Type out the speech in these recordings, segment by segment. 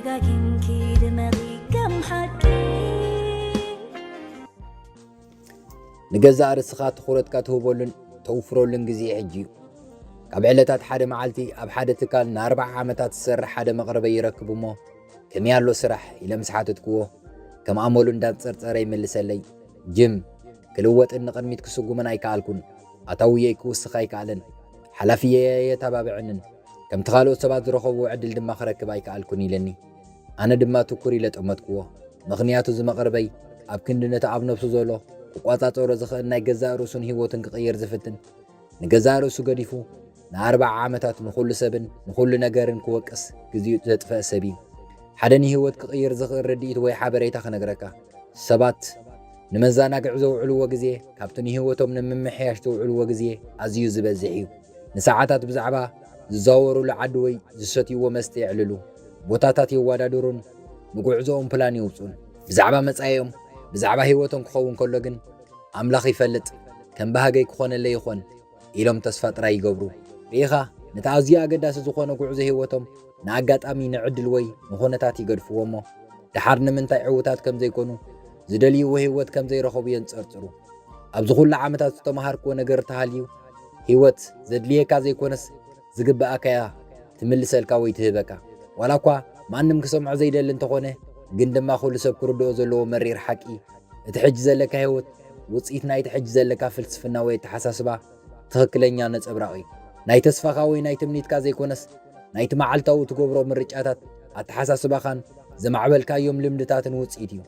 ደጋጊምኪ ድመቒ ከም ሓቂ። ንገዛእ ርእስኻ ትኹረትካ ትህበሉን ተውፍረሉን ግዜ ሕጂ እዩ። ካብ ዕለታት ሓደ መዓልቲ ኣብ ሓደ ትካል ንኣርባዓ ዓመታት ዝሰርሕ ሓደ መቕረበይ ይረክብ እሞ፣ ከመይ ኣሎ ስራሕ ኢለ ምስ ሓተትክዎ፣ ከም ኣመሉ እንዳንጸርጸረ ይምልሰለይ። ጅም፣ ክልወጥን ንቕድሚት ክስጉምን ኣይከኣልኩን። ኣታውየይ ክውስኽ ኣይከኣለን። ሓላፍየይ ኣየተባብዐንን። ከምቲ ካልኦት ሰባት ዝረኸብዎ ዕድል ድማ ክረክብ ኣይከኣልኩን ኢለኒ። ኣነ ድማ ትኩር ኢለ ጠመትክዎ። ምኽንያቱ እዚ መቕርበይ ኣብ ክንዲ ነቲ ኣብ ነብሱ ዘሎ ክቋጻጸሮ ዝኽእል ናይ ገዛእ ርእሱን ህይወቱን ክቕይር ዝፍትን፣ ንገዛእ ርእሱ ገዲፉ ንኣርባዓ ዓመታት ንኹሉ ሰብን ንኹሉ ነገርን ክወቅስ ግዜኡ ዘጥፈአ ሰብ እዩ። ሓደ ንህይወት ክቕይር ዝኽእል ርድኢት ወይ ሓበሬታ ክነግረካ። ሰባት ንመዘናግዒ ዘውዕልዎ ግዜ ካብቲ ንህይወቶም ንምምሕያሽ ዘውዕልዎ ግዜ ኣዝዩ ዝበዝሕ እዩ። ንሰዓታት ብዛዕባ ዝዛወሩሉ ዓዲ ወይ ዝሰትይዎ መስተ የዕልሉ። ቦታታት የወዳድሩን ንጉዕዞኦም ፕላን የውጽኡን። ብዛዕባ መጻኢኦም፣ ብዛዕባ ህይወቶም ክኸውን ከሎ ግን፣ ኣምላኽ ይፈልጥ፣ ከም ባህገይ ክኾነለይ ይኾን ኢሎም ተስፋ ጥራይ ይገብሩ። ርኢኻ፣ ነቲ ኣዝዩ ኣገዳሲ ዝኾነ ጉዕዞ ህይወቶም ንኣጋጣሚ፣ ንዕድል ወይ ንኹነታት ይገድፍዎ እሞ፣ ደሓር ንምንታይ ዕዉታት ከም ዘይኮኑ፣ ዝደልይዎ ህይወት ከም ዘይረኸቡ የንጸርጽሩ። ኣብዚ ኩሉ ዓመታት ዝተመሃርክዎ ነገር እንተሃልዩ፣ ህይወት ዘድልየካ ዘይኮነስ ዝግብኣካያ ትምልሰልካ ወይ ትህበካ። ዋላ እኳ ማንም ክሰምዖ ዘይደሊ እንተኾነ፣ ግን ድማ ኩሉ ሰብ ክርድኦ ዘለዎ መሪር ሓቂ፣ እቲ ሕጂ ዘለካ ህይወት ውጽኢት ናይቲ ሕጂ ዘለካ ፍልስፍና ወይ ኣተሓሳስባ ትኽክለኛ ነጸብራቕ እዩ። ናይ ተስፋኻ ወይ ናይ ትምኒትካ ዘይኮነስ፣ ናይቲ መዓልታዊ ትገብሮ ምርጫታት፣ ኣተሓሳስባኻን ዘማዕበልካዮም ልምድታትን ውጽኢት እዩ።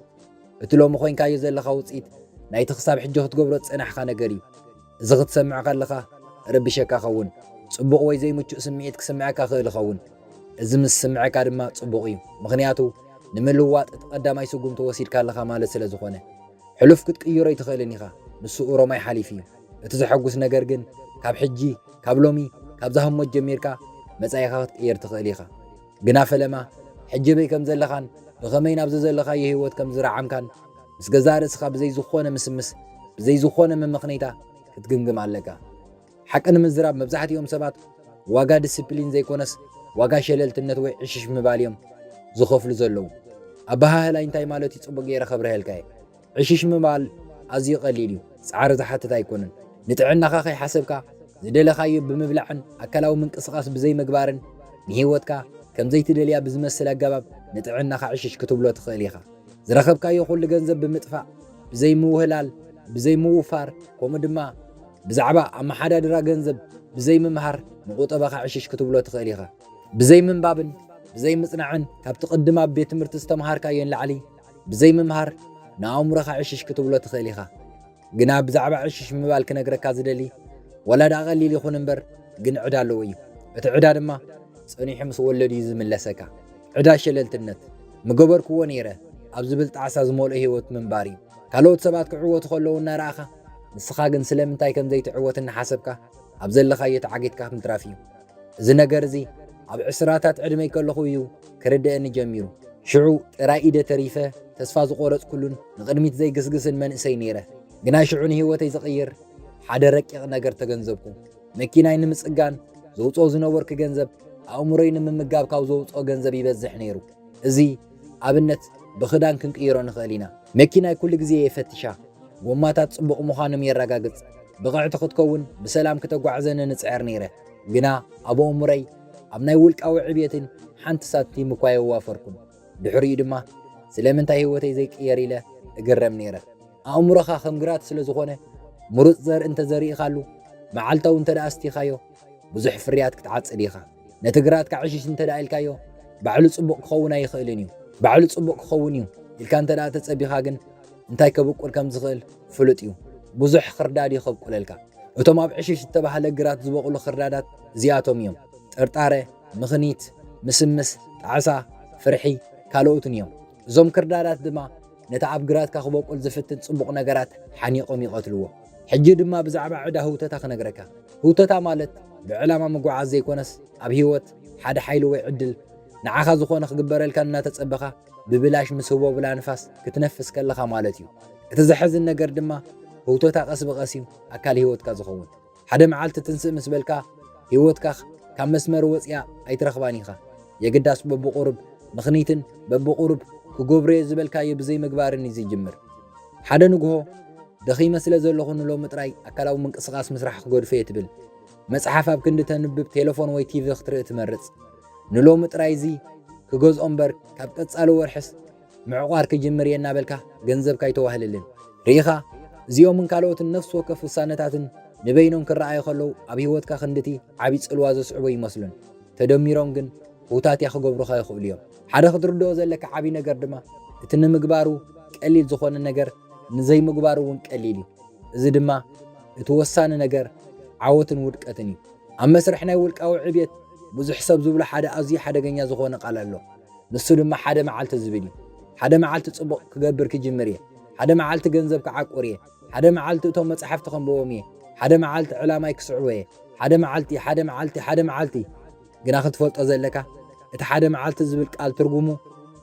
እቲ ሎሚ ኮይንካዮ ዘለኻ ውጽኢት ናይቲ ክሳብ ሕጂ ክትገብሮ ዝጸናሕካ ነገር እዩ። እዚ ክትሰምዕ ከለኻ ረቢሸካ ኸውን። ጽቡቕ ወይ ዘይምቹእ ስምዒት ክስምዐካ ክእል ይኸውን። እዚ ምስ ስምዐካ ድማ ጽቡቕ እዩ። ምኽንያቱ ንምልዋጥ እቲ ቀዳማይ ስጉምቲ ወሲድካ ኣለኻ ማለት ስለ ዝኾነ። ሕሉፍ ክትቅይሮ ኣይትኽእልን ኢኻ። ንሱ ሮማይ ሓሊፉ እዩ። እቲ ዘሐጉስ ነገር ግን ካብ ሕጂ፣ ካብ ሎሚ፣ ካብዛ ህሞት ጀሚርካ መጻኢኻ ክትቅይር ትኽእል ኢኻ። ግና ፈለማ ሕጂ በይ ከም ዘለኻን ብኸመይ ናብዚ ዘለኻዮ ህይወት ከም ዝረዓምካን ምስ ገዛእ ርእስኻ ብዘይ ዝኾነ ምስምስ፣ ብዘይ ዝኾነ መመኽነይታ ክትግምግም ኣለካ። ሓቂ ንምዝራብ መብዛሕትኦም ሰባት ዋጋ ዲስፕሊን ዘይኮነስ ዋጋ ሸለልትነት ወይ ዕሽሽ ምባል እዮም ዝኸፍሉ ዘለዉ። ኣበሃህላይ እንታይ ማለት እዩ ጽቡቕ ገይረ ከብርሀልካ እየ። ዕሽሽ ምባል ኣዝዩ ቀሊል እዩ፣ ጻዕሪ ዝሓትት ኣይኮነን። ንጥዕናኻ ከይሓሰብካ ዝደለኻዮ ብምብላዕን ኣካላዊ ምንቅስቓስ ብዘይምግባርን ንህይወትካ ከም ዘይትደልያ ብዝመስል ኣገባብ ንጥዕናኻ ዕሽሽ ክትብሎ ትኽእል ኢኻ። ዝረኸብካዮ ኩሉ ገንዘብ ብምጥፋእ፣ ብዘይ ምውህላል፣ ብዘይ ምውፋር፣ ከምኡ ድማ ብዛዕባ ኣመሓዳድራ ገንዘብ ብዘይ ምምሃር ንቁጠባኻ ዕሽሽ ክትብሎ ትኽእል ኢኻ። ብዘይ ምንባብን ብዘይ ምጽናዕን ካብቲ ቅድም ኣብ ቤት ትምህርቲ ዝተምሃርካዮ ንላዕሊ ብዘይ ምምሃር ንኣእምሮኻ ዕሽሽ ክትብሎ ትኽእል ኢኻ። ግና ብዛዕባ ዕሽሽ ምባል ክነግረካ ዝደሊ፣ ዋላ ደኣ ቀሊል ይኹን እምበር ግን ዕዳ ኣለዎ እዩ። እቲ ዕዳ ድማ ጸኒሑ ምስ ወለዱ እዩ ዝምለሰካ። ዕዳ ሸለልትነት። ምገበርክዎ ነይረ ኣብ ዝብል ጣዕሳ ዝመልኦ ህይወት ምንባር እዩ። ካልኦት ሰባት ክዕወቱ ከለዉ እናረኣኻ፣ ንስኻ ግን ስለምንታይ ከም ዘይትዕወት እናሓሰብካ ኣብ ዘለኻዮ ተዓጊትካ ምትራፍ እዩ። እዚ ነገር እዚ ኣብ ዕስራታት ዕድመይ ከለኹ እዩ ክርደአኒ ጀሚሩ። ሽዑ ጥራይ ኢደ ተሪፈ ተስፋ ዝቖረጽኩሉን ንቕድሚት ዘይግስግስን መንእሰይ ነይረ። ግና ሽዑ ንህይወተይ ዝቕይር ሓደ ረቂቕ ነገር ተገንዘብኩ። መኪናይ ንምጽጋን ዘውጽኦ ዝነበርኩ ገንዘብ ኣእምሮይ ንምምጋብ ካብ ዘውጽኦ ገንዘብ ይበዝሕ ነይሩ። እዚ ኣብነት ብኽዳን ክንቅይሮ ንኽእል ኢና። መኪናይ ኩሉ ግዜ እየ ፈትሻ። ጎማታት ጽቡቕ ምዃኖም የረጋግጽ። ብቕዕቲ ክትከውን ብሰላም ክተጓዕዘኒ ንጽዕር ነይረ። ግና ኣብ ኣእምሮይ ኣብ ናይ ውልቃዊ ዕብየትን ሓንቲ ሳንቲም እኳ የዋፈርኩን። ድሕሪኡ ድማ ስለምንታይ ህይወተይ ዘይቅየር ኢለ እግረም ነይረ። ኣእምሮኻ ከም ግራት ስለ ዝኾነ፣ ምሩጽ ዘርኢ እንተ ዘሪእኻሉ፣ መዓልታዊ እንተ ደኣ ኣስቲኻዮ፣ ብዙሕ ፍርያት ክትዓጽድ ኢኻ። ነቲ ግራትካ ዕሽሽ እንተ ደኣ ኢልካዮ፣ ባዕሉ ጽቡቕ ክኸውን ኣይኽእልን እዩ። ባዕሉ ጽቡቕ ክኸውን እዩ ኢልካ እንተ ደኣ ተጸቢኻ ግን፣ እንታይ ከብቁል ከም ዝኽእል ፍሉጥ እዩ። ብዙሕ ኽርዳድ እዩ ከብቁለልካ። እቶም ኣብ ዕሽሽ ዝተባህለ ግራት ዝበቑሉ ኽርዳዳት እዚኣቶም እዮም። ጥርጣረ፣ ምኽኒት፣ ምስምስ፣ ጣዕሳ፣ ፍርሒ፣ ካልኦትን እዮም። እዞም ክርዳዳት ድማ ነቲ ኣብ ግራትካ ክበቁል ዝፍትን ጽቡቕ ነገራት ሓኒቖም ይቐትልዎ። ሕጂ ድማ ብዛዕባ ዕዳ ህውተታ ክነግረካ። ህውተታ ማለት ብዕላማ ምጉዓዝ ዘይኮነስ፣ ኣብ ህይወት ሓደ ሓይሊ ወይ ዕድል ንዓኻ ዝኾነ ክግበረልካ እናተጸበኻ ብብላሽ ምስ ህቦብላ ንፋስ ክትነፍስ ከለኻ ማለት እዩ። እቲ ዘሕዝን ነገር ድማ ህውተታ ቀስ ብቐስ እዩ ኣካል ህይወትካ ዝኸውን። ሓደ መዓልቲ ትንስእ ምስ በልካ ህይወትካ ካብ መስመር ወጺኣ ኣይትረኽባን ኢኻ። የግዳስ በብቑሩብ ምኽኒትን በብቑሩብ ክገብሮ'የ ዝበልካዮ ብዘይምግባርን እዩ ዝጅምር። ሓደ ንግሆ ደኺመ ስለ ዘለኹ ንሎሚ ጥራይ ኣካላዊ ምንቅስቓስ ምስራሕ ክገድፎ'የ ትብል። መጽሓፍ ኣብ ክንዲ ተንብብ ቴሌፎን ወይ ቲቪ ክትርኢ ትመርጽ። ንሎሚ ጥራይ እዚ ክገዝኦ እምበር ካብ ቀጻሊ ወርሕስ ምዕቋር ክጅምር እየ እናበልካ ገንዘብካ ኣይተዋህልልን። ርኢኻ፣ እዚኦምን ካልኦትን ነፍሲ ወከፍ ውሳነታትን ንበይኖም ክረኣዩ ከለዉ ኣብ ህይወትካ ክንድቲ ዓቢ ጽልዋ ዘስዕቡ ይመስሉን ተደሚሮም ግን ህውታትያ ክገብሩኻ ይኽእሉ እዮም። ሓደ ክትርድኦ ዘለካ ዓቢ ነገር ድማ እቲ ንምግባሩ ቀሊል ዝኾነ ነገር ንዘይምግባሩ እውን ቀሊል እዩ። እዚ ድማ እቲ ወሳኒ ነገር ዓወትን ውድቀትን እዩ። ኣብ መስርሕ ናይ ውልቃዊ ዕብየት ብዙሕ ሰብ ዝብሎ ሓደ ኣዝዩ ሓደገኛ ዝኾነ ቃል ኣሎ። ንሱ ድማ ሓደ መዓልቲ ዝብል እዩ። ሓደ መዓልቲ ጽቡቕ ክገብር ክጅምር እየ። ሓደ መዓልቲ ገንዘብ ክዓቁር እየ። ሓደ መዓልቲ እቶም መጻሕፍቲ ከንብቦም እየ። ሓደ መዓልቲ ዕላማይ ክስዕቦ እየ። ሓደ መዓልቲ፣ ሓደ መዓልቲ፣ ሓደ መዓልቲ። ግና ክትፈልጦ ዘለካ እቲ ሓደ መዓልቲ ዝብል ቃል ትርጉሙ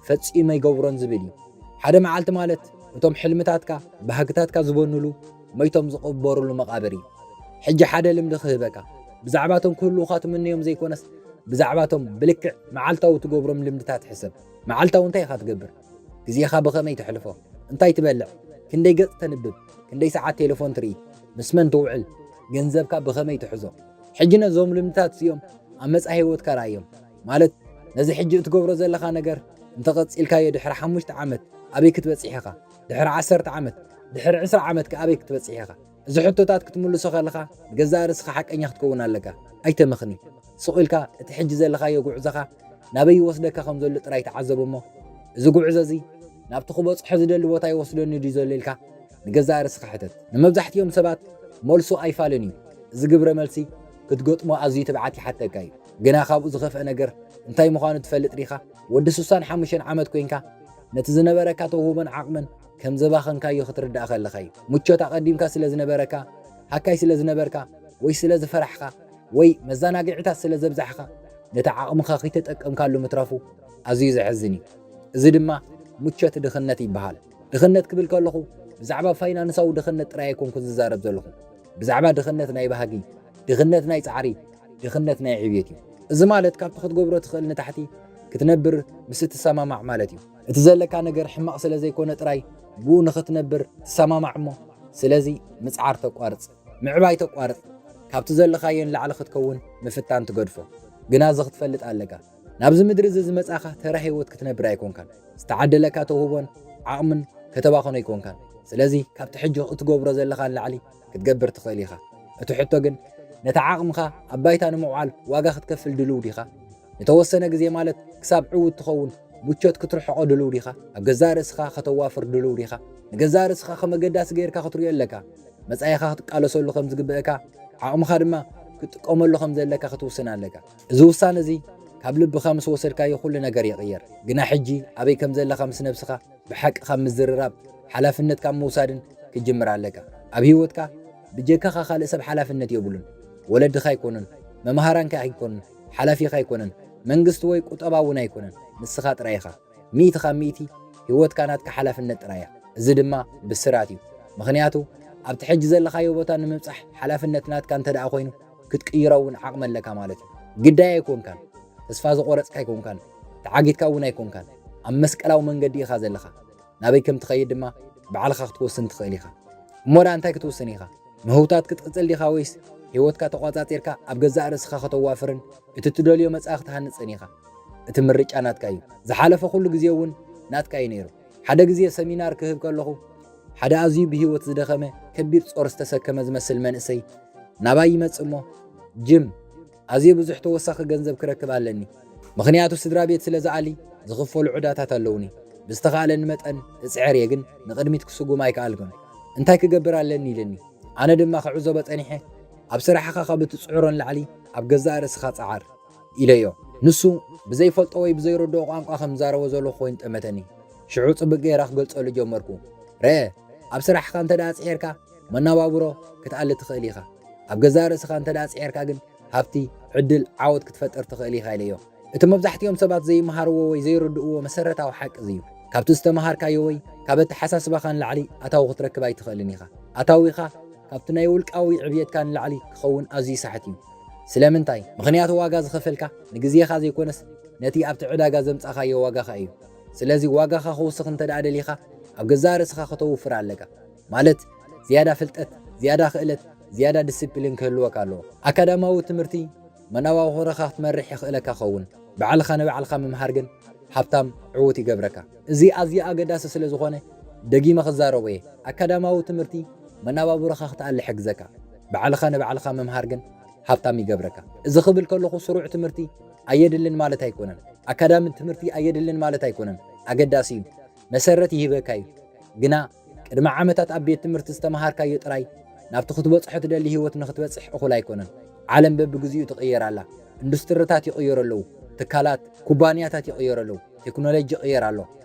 ፈጺመ ኣይገብሮን ዝብል እዩ። ሓደ መዓልቲ ማለት እቶም ሕልምታትካ፣ ባህግታትካ ዝበኑሉ፣ መይቶም ዝቕበሩሉ መቓብር እዩ። ሕጂ ሓደ ልምዲ ክህበካ። ብዛዕባቶም ክህልዉኻ ትምነዮም ዘይኮነስ ብዛዕባቶም ብልክዕ መዓልታዊ ትገብሮም ልምድታት ሕሰብ። መዓልታዊ እንታይ ኢኻ ትገብር? ግዜኻ ብኸመይ ተሕልፎ? እንታይ ትበልዕ? ክንደይ ገጽ ተንብብ? ክንደይ ሰዓት ቴሌፎን ትርኢ? ምስ መን ትውዕል? ገንዘብካ ብኸመይ ትሕዞ? ሕጂ ነዞም ልምድታት እዚኦም ኣብ መጻኢ ህይወትካ ርኣዮም። ማለት ነዚ ሕጂ እትገብሮ ዘለኻ ነገር እንተቐጺልካዮ ድሕሪ ሓሙሽተ ዓመት ኣበይ ክትበጽሕ ኢኻ? ድሕሪ ዓሰርተ ዓመት፣ ድሕሪ ዕስራ ዓመት ከ ኣበይ ክትበጽሕ ኢኻ? እዚ ሕቶታት ክትምልሶ ከለኻ ንገዛእ ርእስኻ ሓቀኛ ክትከውን ኣለካ። ኣይተመኽኒ። ስቕ ኢልካ እቲ ሕጂ ዘለኻዮ ጉዕዞኻ ናበይ ይወስደካ ከም ዘሎ ጥራይ ተዓዘብ እሞ፣ እዚ ጉዕዞ እዚ ናብቲ ክበጽሖ ዝደሊ ቦታ ይወስደኒ ድዩ ዘሎ ኢልካ ንገዛእ ርእስኻ ሕተት። ንመብዛሕትኦም ሰባት መልሱ ኣይፋልን እዩ። እዚ ግብረ መልሲ ክትገጥሞ ኣዝዩ ትብዓት ይሓተካ እዩ። ግና ካብኡ ዝኸፍአ ነገር እንታይ ምዃኑ ትፈልጥ ዲኻ? ወዲ ስሳን ሓሙሽተን ዓመት ኮይንካ ነቲ ዝነበረካ ተውህቦን ዓቕምን ከም ዘባኸንካዮ ክትርዳእ ከለኻ እዩ። ምቾት ኣቐዲምካ ስለ ዝነበረካ፣ ሃካይ ስለ ዝነበርካ፣ ወይ ስለ ዝፈራሕካ፣ ወይ መዘናግዒታት ስለ ዘብዛሕካ፣ ነቲ ዓቕምኻ ከይተጠቀምካሉ ምትራፉ ኣዝዩ ዘሕዝን እዩ። እዚ ድማ ምቾት ድኽነት ይበሃል። ድኽነት ክብል ከለኹ ብዛዕባ ፋይናንሳዊ ድኽነት ጥራይ ኣይኮንኩን ዝዛረብ ዘለኹ። ብዛዕባ ድኽነት ናይ ባህጊ፣ ድኽነት ናይ ጻዕሪ፣ ድኽነት ናይ ዕብየት እዩ። እዚ ማለት ካብቲ ክትገብሮ ትኽእል ንታሕቲ ክትነብር ምስ እትሰማማዕ ማለት እዩ። እቲ ዘለካ ነገር ሕማቕ ስለ ዘይኮነ ጥራይ ብኡ ንኽትነብር ትሰማማዕ እሞ፣ ስለዚ ምጽዓር ተቋርጽ፣ ምዕባይ ተቋርጽ። ካብቲ ዘለኻዮ ንላዕሊ ክትከውን ምፍታን ትገድፎ። ግና እዚ ክትፈልጥ ኣለካ፣ ናብዚ ምድሪ እዚ ዝመጻኻ ተራ ህይወት ክትነብር ኣይኮንካን። ዝተዓደለካ ተውህቦን ዓቕምን ከተባኽኖ ኣይኮንካን። ስለዚ ካብቲ ሕጂ እትገብሮ ዘለኻ ንላዕሊ ክትገብር ትኽእል ኢኻ። እቲ ሕቶ ግን ነቲ ዓቕምኻ ኣብ ባይታ ንምውዓል ዋጋ ክትከፍል ድልው ዲኻ? ንተወሰነ ግዜ ማለት ክሳብ ዕዉት ትኸውን ምቾት ክትርሕቖ ድልው ዲኻ? ኣብ ገዛእ ርእስኻ ከተዋፍር ድልው ዲኻ? ንገዛእ ርእስኻ ከም ኣገዳሲ ጌርካ ክትሪኦ ኣለካ። መጻኢኻ ክትቃለሰሉ ከም ዝግብአካ፣ ዓቕምኻ ድማ ክትጥቀመሉ ከም ዘለካ ክትውስን ኣለካ። እዚ ውሳነ እዚ ካብ ልብኻ ምስ ወሰድካዮ ኩሉ ነገር ይቕየር። ግና ሕጂ ኣበይ ከም ዘለኻ ምስ ነብስኻ ብሓቂ ካብ ምዝርራብ፣ ሓላፍነት ካብ ምውሳድን ክትጅምር ኣለካ። ኣብ ህይወትካ ብጀካኻ ካልእ ሰብ ሓላፍነት የብሉን። ወለድኻ ኣይኮኑን፣ መምሃራንካ ኣይኮኑን፣ ሓላፊኻ ኣይኮነን፣ መንግስቲ ወይ ቁጠባ እውን ኣይኮነን፣ ንስኻ ጥራይ ኢኻ። ሚእቲ ካብ ሚእቲ ህይወትካ ናትካ ሓላፍነት ጥራይ እያ። እዚ ድማ ብስራት እዩ። ምኽንያቱ ኣብቲ ሕጂ ዘለኻዮ ቦታ ንምብጻሕ ሓላፍነት ናትካ እንተ ደኣ ኮይኑ፣ ክትቅይሮ እውን ዓቕሚ ኣለካ ማለት እዩ። ግዳይ ኣይኮንካን። ተስፋ ዝቖረጽካ ኣይኮንካን። ተዓጊትካ እውን ኣይኮንካን። ኣብ መስቀላዊ መንገዲ ኢኻ ዘለኻ። ናበይ ከም ትኸይድ ድማ ባዕልኻ ክትወስን ትኽእል ኢኻ። እሞ ደኣ እንታይ ክትውስን ኢኻ? ምህውታት ክትቅጽል ዲኻ ወይስ ህይወትካ ተቖጻጺርካ ኣብ ገዛእ ርእስኻ ከተዋፍርን እቲ እትደልዮ መጻኢ ክትሃንጽን ኢኻ? እቲ ምርጫ ናትካ እዩ። ዝሓለፈ ኩሉ ግዜ እውን ናትካ እዩ ነይሩ። ሓደ ግዜ ሰሚናር ክህብ ከለኹ፣ ሓደ ኣዝዩ ብህይወት ዝደኸመ፣ ከቢድ ጾር ዝተሰከመ ዝመስል መንእሰይ ናባይ ይመጽእ እሞ፣ ጅም፣ ኣዝየ ብዙሕ ተወሳኺ ገንዘብ ክረክብ ኣለኒ። ምኽንያቱ ስድራ ቤት ስለ ዝኣሊ ዝኽፈሉ ዕዳታት ኣለዉኒ። ብዝተኻእለኒ መጠን እጽዕር እየ፣ ግን ንቕድሚት ክስጉም ኣይከኣልኩን። እንታይ ክገብር ኣለኒ ኢለኒ። ኣነ ድማ ክዕዘቦ ጸኒሐ፣ ኣብ ስራሕኻ ካብ እትጽዕሮ ንላዕሊ ኣብ ገዛእ ርእስኻ ጸዓር ኢለዮ። ንሱ ብዘይፈልጦ ወይ ብዘይረድኦ ቋንቋ ከም ዝዛረቦ ዘለኹ ኮይኑ ጠመተኒ። ሽዑ ጽቡቕ ገይረ ክገልጸሉ ጀመርኩ። ረአ፣ ኣብ ስራሕኻ እንተ ደኣ ጽዒርካ መነባብሮ ክትኣሊ ትኽእል ኢኻ። ኣብ ገዛእ ርእስኻ እንተ ደኣ ጽዒርካ ግን ሃብቲ፣ ዕድል፣ ዓወት ክትፈጥር ትኽእል ኢኻ ኢለዮ። እቲ መብዛሕትኦም ሰባት ዘይመሃርዎ ወይ ዘይርድእዎ መሰረታዊ ሓቂ እዚ እዩ። ካብቲ ዝተመሃርካዮ ወይ ካብ ኣተሓሳስባኻ ንላዕሊ ኣታዊ ክትረክብ ኣይትኽእልን ኢኻ። ኣታዊኻ ካብቲ ናይ ውልቃዊ ዕብየትካ ንላዕሊ ክኸውን ኣዝዩ ሳሕት እዩ። ስለምንታይ? ምኽንያቱ ዋጋ ዝኸፈልካ ንግዜኻ ዘይኮነስ ነቲ ኣብቲ ዕዳጋ ዘምጻኻዮ ዋጋኻ እዩ። ስለዚ ዋጋኻ ክውስኽ እንተ ደኣ ደሊኻ፣ ኣብ ገዛእ ርእስኻ ከተውፍር ኣለካ። ማለት ዝያዳ ፍልጠት፣ ዝያዳ ክእለት፣ ዝያዳ ዲስፕሊን ክህልወካ ኣለዎ። ኣካዳማዊ ትምህርቲ መናባብሮኻ ክትመርሕ የኽእለካ ኸውን። ባዕልኻ ንባዕልኻ ምምሃር ግን ሃብታም፣ ዕዉት ይገብረካ። እዚ ኣዝዩ ኣገዳሲ ስለ ዝኾነ ደጊመ ክዛረቦ እየ። ኣካዳማዊ ትምህርቲ መናባብሮኻ ክትኣሊ ይሕግዘካ። ባዕልኻ ንባዕልኻ ምምሃር ግን ሃብታም ይገብረካ። እዚ ክብል ከለኹ ስሩዕ ትምህርቲ ኣየድልን ማለት ኣይኮነን። ኣካዳሚ ትምህርቲ ኣየድልን ማለት ኣይኮነን። ኣገዳሲ እዩ። መሰረት ይህበካ እዩ። ግና ቅድሚ ዓመታት ኣብ ቤት ትምህርቲ ዝተምሃርካዮ ጥራይ ናብቲ ክትበጽሖ ትደሊ ህይወት ንኽትበጽሕ እኹል ኣይኮነን። ዓለም በብግዚኡ ትቕየር ኣላ። ኢንዱስትሪታት ይቕየሩ ኣለዉ። ትካላት፣ ኩባንያታት ይቕየሩ ኣለዉ። ቴክኖሎጂ ይቕየር ኣሎ።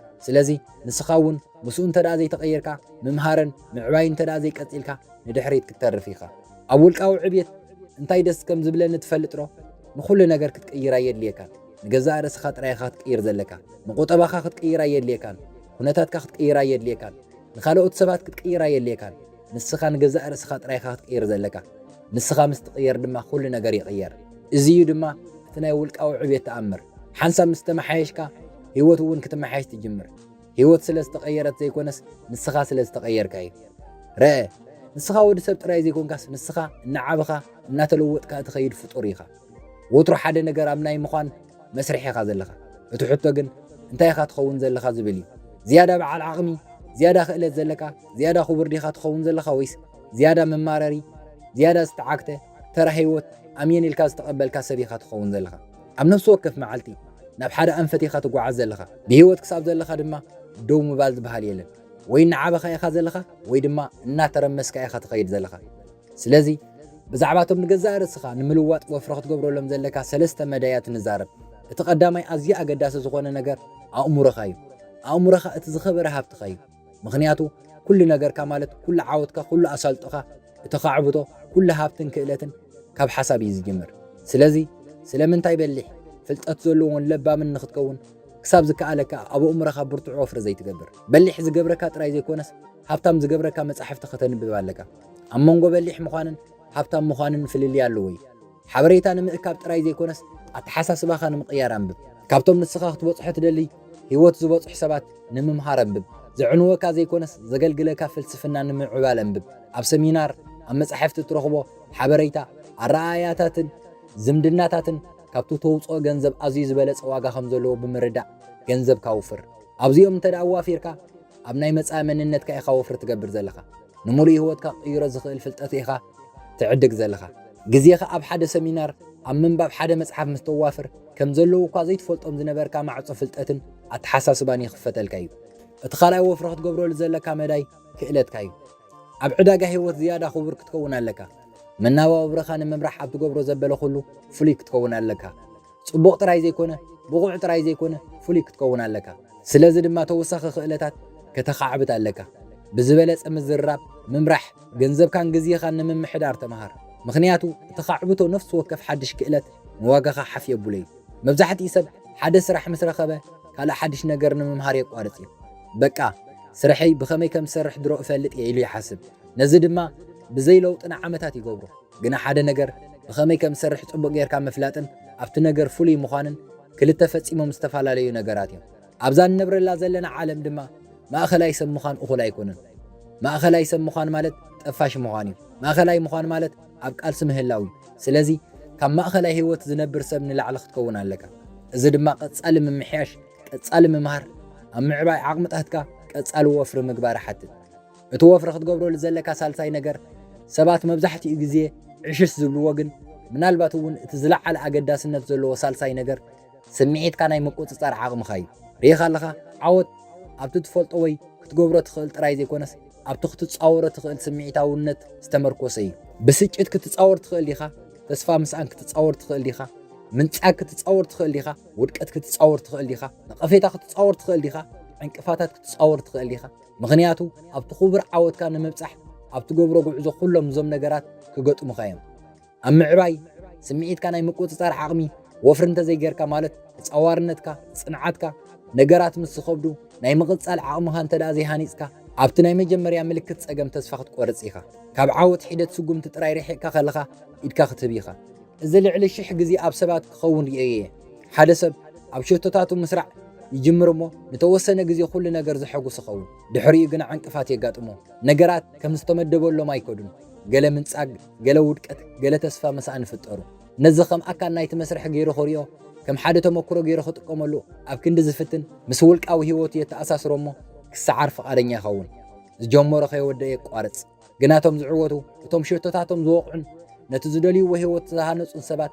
ስለዚ ንስኻ እውን ምስኡ እንተ ደኣ ዘይተቐየርካ፣ ምምሃርን ምዕባይን እንተ ደኣ ዘይቀጺልካ፣ ንድሕሪት ክትተርፍ ኢኻ። ኣብ ውልቃዊ ዕብየት እንታይ ደስ ከም ዝብለኒ ትፈልጥ ዶ? ንኹሉ ነገር ክትቅይር ኣየድልየካን። ንገዛእ ርእስኻ ጥራይ ኢኻ ክትቅይር ዘለካ። ንቁጠባኻ ክትቅይር ኣየድልየካን። ኩነታትካ ክትቅይር ኣየድልየካን። ንኻልኦት ሰባት ክትቅይር ኣየድልየካን። ንስኻ ንገዛእ ርእስኻ ጥራይ ኢኻ ክትቅይር ዘለካ። ንስኻ ምስ ትቕየር ድማ ኩሉ ነገር ይቕየር። እዚ እዩ ድማ እቲ ናይ ውልቃዊ ዕብየት ተኣምር። ሓንሳብ ምስ ተመሓየሽካ፣ ህይወት እውን ክትመሓየሽ ትጅምር። ህይወት ስለ ዝተቐየረት ዘይኮነስ፣ ንስኻ ስለ ዝተቐየርካ እዩ። ረአ፣ ንስኻ ወዲ ሰብ ጥራይ ዘይኮንካስ፣ ንስኻ እናዓበኻ፣ እናተለወጥካ እትኸይድ ፍጡር ኢኻ። ወትሩ ሓደ ነገር ኣብ ናይ ምዃን መስርሕ ኢኻ ዘለኻ። እቲ ሕቶ ግን፣ እንታይ ኢኻ ትኸውን ዘለኻ ዝብል እዩ። ዝያዳ በዓል ዓቕሚ፣ ዝያዳ ክእለት ዘለካ፣ ዝያዳ ክቡር ዲኻ ትኸውን ዘለኻ ወይስ ዝያዳ መማረሪ፣ ዝያዳ ዝተዓግተ፣ ተራ ህይወት ኣምየን ኢልካ ዝተቐበልካ ሰብ ኢኻ ትኸውን ዘለኻ? ኣብ ነፍሲ ወከፍ መዓልቲ ናብ ሓደ ኣንፈት ኢኻ ትጓዓዝ ዘለኻ። ብህይወት ክሳብ ዘለኻ ድማ ደው ምባል ዝበሃል የለን። ወይ እናዓበኻ ኢኻ ዘለኻ፣ ወይ ድማ እናተረመስካ ኢኻ ትኸይድ ዘለኻ። ስለዚ ብዛዕባ እቶም ንገዛእ ርእስኻ ንምልዋጥ ወፍሪ ክትገብረሎም ዘለካ ሰለስተ መዳያት ንዛረብ። እቲ ቀዳማይ ኣዝዩ ኣገዳሲ ዝኾነ ነገር ኣእምሮኻ እዩ። ኣእምሮኻ እቲ ዝኸበረ ሃብትኻ እዩ። ምኽንያቱ ኩሉ ነገርካ ማለት ኩሉ ዓወትካ፣ ኩሉ ኣሳልጦኻ፣ እተኻዕብቶ ኩሉ ሃብትን ክእለትን ካብ ሓሳብ እዩ ዝጅምር። ስለዚ ስለምንታይ በሊሕ፣ ፍልጠት ዘለዎን ለባምን ንኽትከውን ክሳብ ዝከኣለካ ኣብ ኣእምሮኻ ብርቱዕ ወፍሪ ዘይትገብር? በሊሕ ዝገብረካ ጥራይ ዘይኮነስ ሃብታም ዝገብረካ መጻሕፍቲ ከተንብብ ኣለካ። ኣብ መንጎ በሊሕ ምዃንን ሃብታም ምዃንን ፍልልይ ኣለዎ እዩ። ሓበሬታ ንምእካብ ጥራይ ዘይኮነስ ኣተሓሳስባኻ ንምቕያር ኣንብብ። ካብቶም ንስኻ ክትበጽሖ ትደሊ ህይወት ዝበጽሑ ሰባት ንምምሃር ኣንብብ። ዘዕንወካ ዘይኮነስ ዘገልግለካ ፍልስፍና ንምዕባል ኣንብብ። ኣብ ሰሚናር፣ ኣብ መጻሕፍቲ እትረኽቦ ሓበሬታ፣ ኣረኣእያታትን ዝምድናታትን ካብቲ ተውጽኦ ገንዘብ ኣዝዩ ዝበለጸ ዋጋ ከም ዘለዎ ብምርዳእ ገንዘብካ ኣውፍር። ኣብዚኦም እንተ ደኣ ኣዋፊርካ ኣብ ናይ መጻኢ መንነትካ ኢኻ ወፍሪ ትገብር ዘለኻ። ንምሉእ ህይወትካ ክቕይሮ ዝኽእል ፍልጠት ኢኻ ትዕድግ ዘለኻ። ግዜኻ ኣብ ሓደ ሰሚናር፣ ኣብ ምንባብ ሓደ መጽሓፍ ምስ ተዋፍር፣ ከም ዘለዉ እኳ ዘይትፈልጦም ዝነበርካ ማዕጾ ፍልጠትን ኣተሓሳስባን ይኽፈተልካ እዩ። እቲ ካልኣይ ወፍሪ ክትገብረሉ ዘለካ መዳይ ክእለትካ እዩ። ኣብ ዕዳጋ ህይወት ዝያዳ ክቡር ክትከውን ኣለካ። መናባብሮኻ ንምምራሕ ኣብ ትገብሮ ዘበለ ኩሉ ፍሉይ ክትከውን ኣለካ። ጽቡቕ ጥራይ ዘይኮነ፣ ብቑዕ ጥራይ ዘይኮነ፣ ፍሉይ ክትከውን ኣለካ። ስለዚ ድማ ተወሳኺ ክእለታት ከተኻዕብት ኣለካ። ብዝበለጸ ምዝርራብ፣ ምምራሕ፣ ገንዘብካን ግዜኻን ንምምሕዳር ተመሃር። ምኽንያቱ እቲ ካዕብቶ ነፍሲ ወከፍ ሓድሽ ክእለት ንዋጋኻ ሓፍ የብሎ እዩ። መብዛሕትኡ ሰብ ሓደ ስራሕ ምስ ረኸበ ካልእ ሓድሽ ነገር ንምምሃር የቋርጽ እዩ። በቃ ስርሐይ ብኸመይ ከም ዝሰርሕ ድሮ እፈልጥ እየ ኢሉ ይሓስብ። ነዚ ድማ ብዘይ ለውጢ ንዓመታት ይገብሮ። ግና ሓደ ነገር ብኸመይ ከም ዝሰርሕ ጽቡቕ ጌርካ ምፍላጥን ኣብቲ ነገር ፍሉይ ምዃንን ክልተ ፈጺሞም ዝተፈላለዩ ነገራት እዮም። ኣብዛ እንነብረላ ዘለና ዓለም ድማ ማእኸላይ ሰብ ምዃን እኹል ኣይኮነን። ማእኸላይ ሰብ ምዃን ማለት ጠፋሽ ምዃን እዩ። ማእኸላይ ምዃን ማለት ኣብ ቃልሲ ምህላው እዩ። ስለዚ ካብ ማእኸላይ ህይወት ዝነብር ሰብ ንላዕሊ ክትከውን ኣለካ። እዚ ድማ ቀጻሊ ምምሕያሽ፣ ቀጻሊ ምምሃር፣ ኣብ ምዕባይ ዓቕምታትካ ቀጻሊ ወፍሪ ምግባር ይሓትት። እቲ ወፍሪ ክትገብረሉ ዘለካ ሳልሳይ ነገር ሰባት መብዛሕትኡ ግዜ ዕሽሽ ዝብልዎ ግን ምናልባት እውን እቲ ዝለዓለ ኣገዳስነት ዘለዎ ሳልሳይ ነገር ስምዒትካ ናይ ምቁጽጻር ዓቕምኻ እዩ። ርኢኻ ኣለኻ፣ ዓወት ኣብቲ ትፈልጦ ወይ ክትገብሮ ትኽእል ጥራይ ዘይኮነስ ኣብቲ ክትጻወሮ ትኽእል ስምዒታውነት ዝተመርኮሰ እዩ። ብስጭት ክትጻወር ትኽእል ዲኻ? ተስፋ ምስኣን ክትጻወር ትኽእል ዲኻ? ምንጻግ ክትጻወር ትኽእል ዲኻ? ውድቀት ክትጻወር ትኽእል ዲኻ? ነቐፌታ ክትጻወር ትኽእል ዲኻ? ዕንቅፋታት ክትጻወር ትኽእል ዲኻ? ምኽንያቱ ኣብቲ ክቡር ዓወትካ ንምብጻሕ ኣብ ትገብሮ ጉዕዞ ኩሎም እዞም ነገራት ክገጥሙኻ እዮም። ኣብ ምዕባይ ስምዒትካ ናይ ምቁጽጻር ዓቕሚ ወፍሪ እንተዘይጌርካ፣ ማለት ተጻዋርነትካ፣ ጽንዓትካ፣ ነገራት ምስ ዝኸብዱ ናይ ምቕጻል ዓቕምኻ እንተ ደኣ ዘይሃኒጽካ፣ ኣብቲ ናይ መጀመርያ ምልክት ጸገም ተስፋ ክትቆርጽ ኢኻ። ካብ ዓወት ሒደት ስጉምቲ ጥራይ ርሒቕካ ከለኻ ኢድካ ክትህብ ኢኻ። እዚ ልዕሊ ሽሕ ግዜ ኣብ ሰባት ክኸውን ርእየዮ እየ። ሓደ ሰብ ኣብ ሸቶታቱ ምስራዕ ይጅምር እሞ፣ ንተወሰነ ግዜ ኩሉ ነገር ዘሐጉስ ይኸውን። ድሕሪኡ ግና ዕንቅፋት የጋጥሞ። ነገራት ከም ዝተመደበሎም ኣይከዱን። ገለ ምንጻግ፣ ገለ ውድቀት፣ ገለ ተስፋ ምስኣን ይፍጠሩ። ነዚ ከም ኣካል ናይቲ መስርሕ ገይሩ ክሪኦ፣ ከም ሓደ ተመክሮ ገይሩ ክጥቀመሉ ኣብ ክንዲ ዝፍትን፣ ምስ ውልቃዊ ህይወቱ የተኣሳስሮ እሞ፣ ክሰዓር ፍቓደኛ ይኸውን። ዝጀመሮ ከይወደአ የቋርጽ። ግና እቶም ዝዕወቱ፣ እቶም ሸቶታቶም ዝወቕዑን ነቲ ዝደልይዎ ህይወት ዝሃነጹን ሰባት፣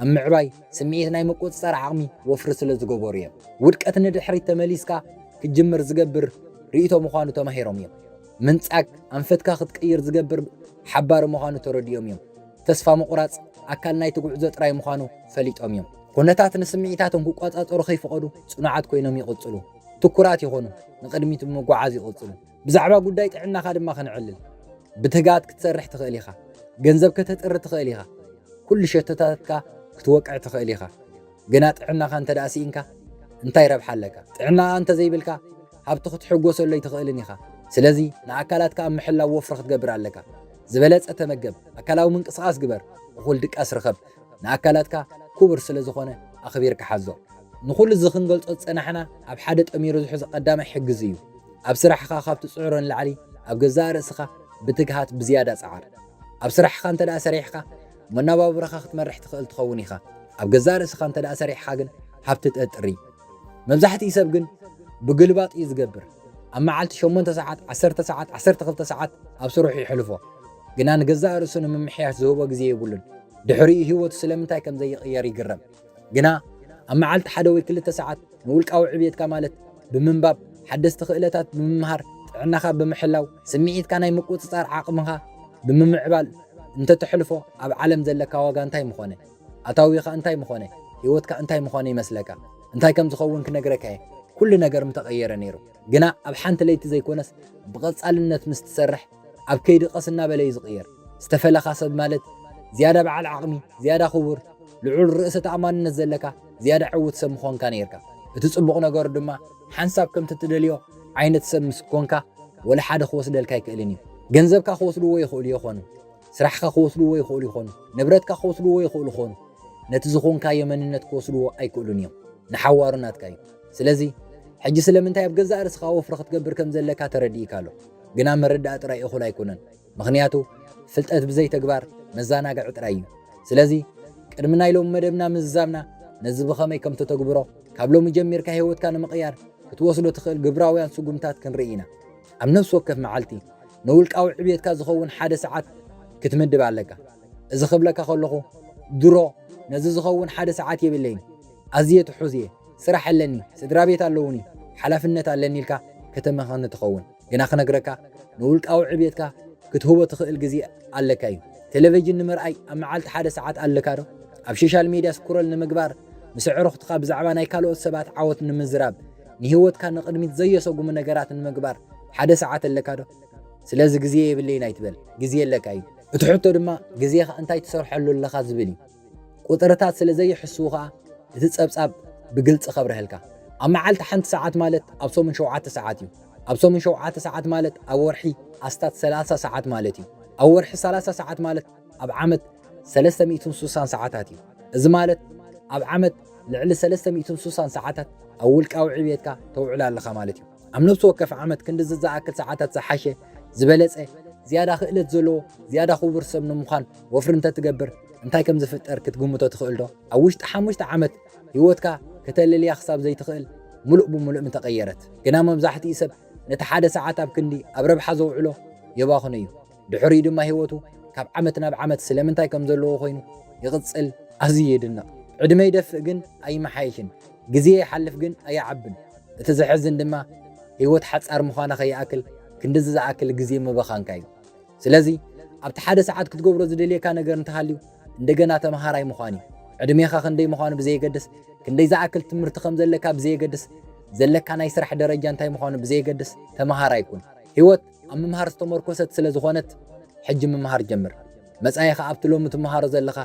ኣብ ምዕባይ ስምዒት ናይ ምቁጽጻር ዓቕሚ ወፍሪ ስለ ዝገበሩ እዮም። ውድቀት ንድሕሪት ተመሊስካ ክትጅምር ዝገብር ርእይቶ ምዃኑ ተማሂሮም እዮም። ምንጻግ ኣንፈትካ ክትቅይር ዝገብር ሓባሪ ምዃኑ ተረዲኦም እዮም። ተስፋ ምቑራጽ ኣካል ናይቲ ጉዕዞ ጥራይ ምዃኑ ፈሊጦም እዮም። ኩነታት ንስምዒታቶም ክቋጻጸሩ ከይፈቐዱ ጽኑዓት ኮይኖም ይቕጽሉ። ትኩራት ይኾኑ፣ ንቕድሚት ብምጉዓዝ ይቕጽሉ። ብዛዕባ ጉዳይ ጥዕናኻ ድማ ክንዕልል። ብትግሃት ክትሰርሕ ትኽእል ኢኻ። ገንዘብ ከተጥሪ ትኽእል ኢኻ። ኩሉ ሸቶታትካ ክትወቅዕ ትኽእል ኢኻ። ግና ጥዕናኻ እንተ ደኣ ስኢንካ እንታይ ረብሓ ኣለካ? ጥዕና እንተ ዘይብልካ ሃብቲ ክትሕጎሰሉ ኣይትኽእልን ኢኻ። ስለዚ ንኣካላትካ ኣብ ምሕላው ወፍሪ ክትገብር ኣለካ። ዝበለጸ ተመገብ፣ ኣካላዊ ምንቅስቓስ ግበር፣ እኹል ድቃስ ርኸብ። ንኣካላትካ ክቡር ስለ ዝኾነ ኣኽቢርካ ሓዞ። ንኹሉ እዚ ክንገልጾ ዝጸናሕና ኣብ ሓደ ጠሚሩ ዝሕዞ ቀዳማይ ሕግዚ እዩ። ኣብ ስራሕኻ ካብ ትጽዕሮ ንላዕሊ ኣብ ገዛእ ርእስኻ ብትግሃት ብዝያዳ ጸዓር። ኣብ ስራሕኻ እንተ ደኣ ሰሪሕኻ መነባብሮኻ ክትመርሕ ትኽእል ትኸውን ኢኻ። ኣብ ገዛእ ርእስኻ እንተ ደኣ ሰሪሕኻ ግን ሃብቲ ተጥሪ። መብዛሕትኡ ሰብ ግን ብግልባጥ እዩ ዝገብር። ኣብ መዓልቲ ሸሞንተ ሰዓት፣ ዓሰርተ ሰዓት፣ ዓሰርተ ክልተ ሰዓት ኣብ ስርሑ የሕልፎ። ግና ንገዛእ ርእሱ ንምምሕያሽ ዝህቦ ግዜ የብሉን። ድሕሪኡ ህይወቱ ስለምንታይ ከም ዘይቕየር ይግረም። ግና ኣብ መዓልቲ ሓደ ወይ ክልተ ሰዓት ንውልቃዊ ዕብየትካ ማለት ብምንባብ፣ ሓደስቲ ክእለታት ብምምሃር፣ ጥዕናኻ ብምሕላው፣ ስምዒትካ ናይ ምቁጽጻር ዓቕምኻ ብምምዕባል እንተተሕልፎ ኣብ ዓለም ዘለካ ዋጋ እንታይ ምኾነ? ኣታዊኻ እንታይ ምኾነ? ህይወትካ እንታይ ምኾነ ይመስለካ? እንታይ ከም ዝኸውን ክነግረካ እየ። ኩሉ ነገር ምተቐየረ ነይሩ። ግና ኣብ ሓንቲ ለይቲ ዘይኮነስ ብቐጻልነት ምስ ትሰርሕ ኣብ ከይዲ ቀስ እናበለ እዩ ዝቕየር። ዝተፈለኻ ሰብ ማለት ዝያዳ በዓል ዓቕሚ፣ ዝያዳ ክቡር፣ ልዑል ርእሰ ተኣማንነት ዘለካ፣ ዝያዳ ዕዉት ሰብ ምኾንካ ነይርካ። እቲ ጽቡቕ ነገሩ ድማ ሓንሳብ ከምቲ ትደልዮ ዓይነት ሰብ ምስ ኮንካ ወላ ሓደ ክወስደልካ ኣይክእልን እዩ። ገንዘብካ ክወስድዎ ይኽእሉ ይኾኑ፣ ስራሕካ ክወስድዎ ይኽእሉ ይኾኑ፣ ንብረትካ ክወስድዎ ይኽእሉ ይኾኑ፣ ነቲ ዝኾንካዮ መንነት ክወስድዎ ኣይክእሉን እዮም። ንሓዋሩ ናትካ እዩ። ስለዚ ሕጂ ስለምንታይ ኣብ ገዛእ ርእስኻ ወፍሪ ክትገብር ከም ዘለካ ተረዲእካ ኣሎ። ግና ምርዳእ ጥራይ እኹል ኣይኮነን። ምኽንያቱ ፍልጠት ብዘይ ተግባር መዘናግዒ ጥራይ እዩ። ስለዚ ቅድሚ ናይ ሎሚ መደብና ምዝዛምና ነዚ ብኸመይ ከም ተተግብሮ ካብ ሎሚ ጀሚርካ ህይወትካ ንምቕያር ክትወስዶ ትኽእል ግብራውያን ስጉምታት ክንርኢ ኢና። ኣብ ነፍሲ ወከፍ መዓልቲ ንውልቃዊ ዕብየትካ ዝኸውን ሓደ ሰዓት ክትምድብ ኣለካ። እዚ ክብለካ ከለኹ ድሮ ነዚ ዝኸውን ሓደ ሰዓት የብለይን። ኣዝየ ትሑዝ እየ፣ ስራሕ ኣለኒ፣ ስድራ ቤት ኣለውኒ፣ ሓላፍነት ኣለኒ ኢልካ ከተመኽኒ ትኸውን። ግና ክነግረካ ንውልቃዊ ዕብየትካ ክትህቦ ትኽእል ግዜ ኣለካ እዩ። ቴሌቪዥን ንምርኣይ ኣብ መዓልቲ ሓደ ሰዓት ኣለካ ዶ? ኣብ ሶሻል ሜድያ ስክሮል ንምግባር፣ ምስ ኣዕሩኽትኻ ብዛዕባ ናይ ካልኦት ሰባት ዓወት ንምዝራብ፣ ንህይወትካ ንቕድሚት ዘየሰጉሙ ነገራት ንምግባር ሓደ ሰዓት ኣለካ ዶ? ስለዚ ግዜ የብለይን ኣይትበል፣ ግዜ ኣለካ እዩ። እቲ ሕቶ ድማ ግዜኻ እንታይ ትሰርሐሉ ኣለኻ ዝብል እዩ። ቁጽርታት ስለ ዘይሕስዉ ኸኣ እቲ ጸብጻብ ብግልጺ ከብርሀልካ። ኣብ መዓልቲ ሓንቲ ሰዓት ማለት ኣብ ሰሙን ሸውዓተ ሰዓት እዩ። ኣብ ሰሙን ሸውዓተ ሰዓት ማለት ኣብ ወርሒ ኣስታት ሰላሳ ሰዓት ማለት እዩ። ኣብ ወርሒ ሰላሳ ሰዓት ማለት ኣብ ዓመት ሰለስተ ሚእትን ስሳን ሰዓታት እዩ። እዚ ማለት ኣብ ዓመት ልዕሊ ሰለስተ ሚእትን ስሳን ሰዓታት ኣብ ውልቃዊ ዕብየትካ ተውዕል ኣለኻ ማለት እዩ። ኣብ ነፍሲ ወከፍ ዓመት ክንድዚ ዝኣክል ሰዓታት ዝሓሸ፣ ዝበለጸ፣ ዝያዳ ክእለት ዘለዎ፣ ዝያዳ ክቡር ሰብ ንምዃን ወፍሪ እንተትገብር እንታይ ከም ዝፍጠር ክትግምቶ ትኽእል ዶ? ኣብ ውሽጢ ሓሙሽተ ዓመት ህይወትካ ከተለልያ ክሳብ ዘይትኽእል ምሉእ ብምሉእ ምተቐየረት። ግና መብዛሕትኡ ሰብ ነቲ ሓደ ሰዓት ኣብ ክንዲ ኣብ ረብሓ ዘውዕሎ የባኽኖ እዩ። ድሕሪኡ ድማ ህይወቱ ካብ ዓመት ናብ ዓመት ስለምንታይ ከም ዘለዎ ኮይኑ ይቕጽል። ኣዝዩ የድንቕ። ዕድመ ይደፍእ ግን ኣይመሓየሽን፣ ግዜ ይሓልፍ ግን ኣይዓብን። እቲ ዘሕዝን ድማ ህይወት ሓጻር ምዃና ከይኣክል ክንድዚ ዝኣክል ግዜ ምብኻንካ እዩ። ስለዚ ኣብቲ ሓደ ሰዓት ክትገብሮ ዝደልየካ ነገር እንተሃልዩ እንደገና ተመሃራይ ምዃን እዩ። ዕድሜኻ ክንደይ ምዃኑ ብዘየገድስ፣ ክንደይ ዝኣክል ትምህርቲ ከም ዘለካ ብዘየገድስ፣ ዘለካ ናይ ስራሕ ደረጃ እንታይ ምዃኑ ብዘየገድስ ተመሃራይ ኩን። ህይወት ኣብ ምምሃር ዝተመርኮሰት ስለ ዝኾነት ሕጂ ምምሃር ጀምር። መጻኢኻ ኣብቲ ሎሚ ትመሃሮ ዘለኻ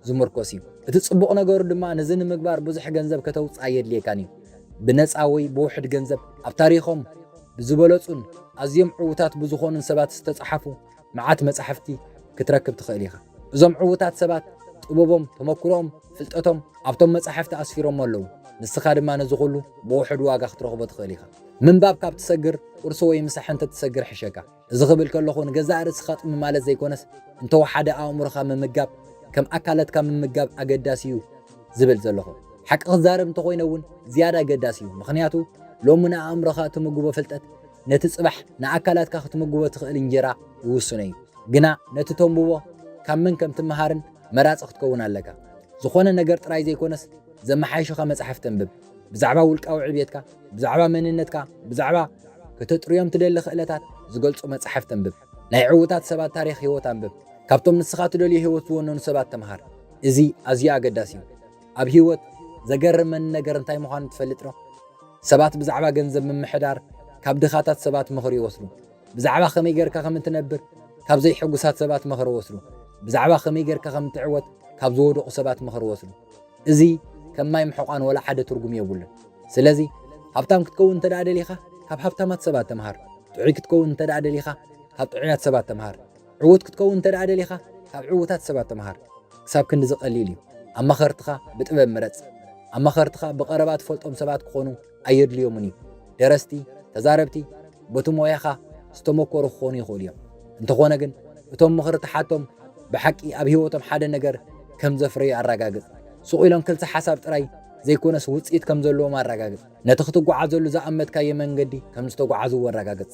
ዝምርኮስ እዩ። እቲ ጽቡቕ ነገሩ ድማ ነዚ ንምግባር ብዙሕ ገንዘብ ከተውጽእ ኣየድልየካን እዩ። ብነጻ ወይ ብውሑድ ገንዘብ ኣብ ታሪኾም ብዝበለጹን ኣዝዮም ዕዉታት ብዝኾኑን ሰባት ዝተጻሕፉ መዓት መጻሕፍቲ ክትረክብ ትኽእል ኢኻ። እዞም ዕዉታት ሰባት ጥበቦም፣ ተመክሮኦም፣ ፍልጠቶም ኣብቶም መጻሕፍቲ ኣስፊሮሞ ኣለዉ። ንስኻ ድማ ነዚ ኩሉ ብውሑድ ዋጋ ክትረኽቦ ትኽእል ኢኻ። ምንባብ ካብ ትሰግር፣ ቁርሲ ወይ ምሳሕ እንተትሰግር ሕሸካ። እዚ ክብል ከለኹ ንገዛእ ርእስኻ ጥሚ ማለት ዘይኮነስ፣ እንተወሓደ ኣእምሮኻ ምምጋብ ከም ኣካላትካ ምምጋብ ኣገዳሲ እዩ ዝብል ዘለኹ። ሓቂ ክዛረብ እንተኾይነ እውን ዝያዳ ኣገዳሲ እዩ። ምኽንያቱ ሎሚ ንኣእምሮኻ እትምግቦ ፍልጠት ነቲ ጽባሕ ንኣካላትካ ክትምግቦ ትኽእል እንጀራ ይውስኖ እዩ። ግና ነቲ ተንብቦ ካብ መን ከም ትመሃርን መራጺ ክትከውን ኣለካ። ዝኾነ ነገር ጥራይ ዘይኮነስ ዘመሓይሹኻ መጻሕፍቲ ኣንብብ። ብዛዕባ ውልቃዊ ዕብየትካ፣ ብዛዕባ መንነትካ፣ ብዛዕባ ከተጥርዮም ትደሊ ክእለታት ዝገልጹ መጻሕፍቲ ኣንብብ። ናይ ዕዉታት ሰባት ታሪኽ ህይወት ኣንብብ። ካብቶም ንስኻ ትደልዮ ህይወት ዝወነኑ ሰባት ተምሃር። እዚ ኣዝዩ ኣገዳሲ እዩ። ኣብ ህይወት ዘገርመኒ ነገር እንታይ ምዃኑ ትፈልጥ ዶ? ሰባት ብዛዕባ ገንዘብ ምምሕዳር ካብ ድኻታት ሰባት ምኽሪ ይወስዱ። ብዛዕባ ከመይ ጌርካ ከም እትነብር ካብ ዘይሕጉሳት ሰባት ምኽሪ ወስዱ። ብዛዕባ ከመይ ጌርካ ከም እትዕወት ካብ ዝወደቑ ሰባት ምኽሪ ወስዱ። እዚ ከም ማይ ምሕቋን ወላ ሓደ ትርጉም የብሉን። ስለዚ ሃብታም ክትከውን እንተ ደኣ ደሊኻ ካብ ሃብታማት ሰባት ተምሃር። ጥዑይ ክትከውን እንተ ደኣ ደሊኻ ካብ ጥዑያት ሰባት ተምሃር። ዕዉት ክትከውን እንተ ደኣ ደሊኻ ካብ ዕዉታት ሰባት ተምሃር። ክሳብ ክንድዚ ቀሊል እዩ። ኣማኸርትኻ ብጥበብ ምረጽ። ኣማኸርትኻ ብቐረባ ትፈልጦም ሰባት ክኾኑ ኣየድልዮምን እዩ። ደረስቲ፣ ተዛረብቲ፣ በቲ ሞያኻ ዝተመኮሩ ክኾኑ ይኽእሉ እዮም። እንተኾነ ግን እቶም ምኽሪ ትሓቶም ብሓቂ ኣብ ህይወቶም ሓደ ነገር ከም ዘፍረዩ ኣረጋግጽ። ስቕ ኢሎም ክልተ ሓሳብ ጥራይ ዘይኮነስ ውጽኢት ከም ዘለዎም ኣረጋግጽ። ነቲ ክትጓዓዘሉ ዝኣመትካዮ መንገዲ ከም ዝተጓዓዝዎ ኣረጋግጽ።